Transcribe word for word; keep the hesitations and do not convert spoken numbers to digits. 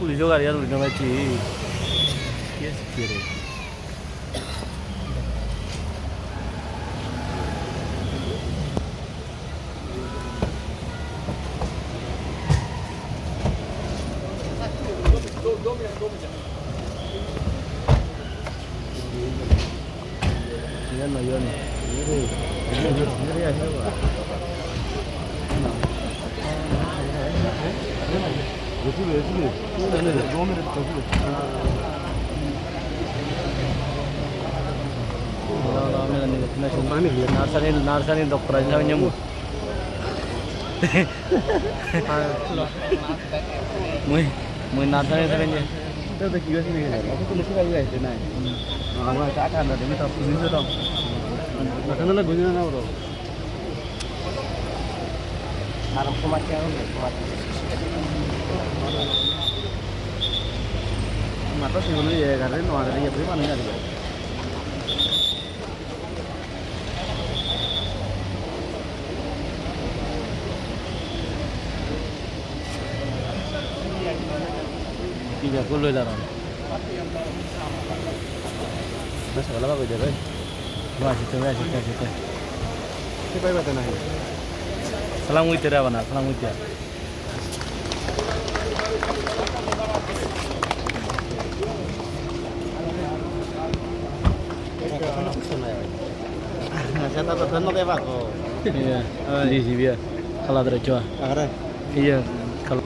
Pulijo gari ar uri no pacche. Yes, kere. Iyan noi, iyan noi. Nursery, nursery doctor aja nyamuk. Mui, mui nursery seven je. Te te ki hoyse naki? Oto tumi sibai bai te nai. Ama ta ta na de ta puni to. Na kana la gojina na oro. Aram somaj ke aram somaj. Mata sibuni ye gare no gare ye bhi manu gare. Ki ja, kol loi daron. Bes bala babi de bhai. Ba, asite, ba, asite, asite. Ki pai bata nahi? Salam uite re bana, salam uite. Iya. Oi. Di sini ya. Kalau ada coba. Agara. Iya. Kalau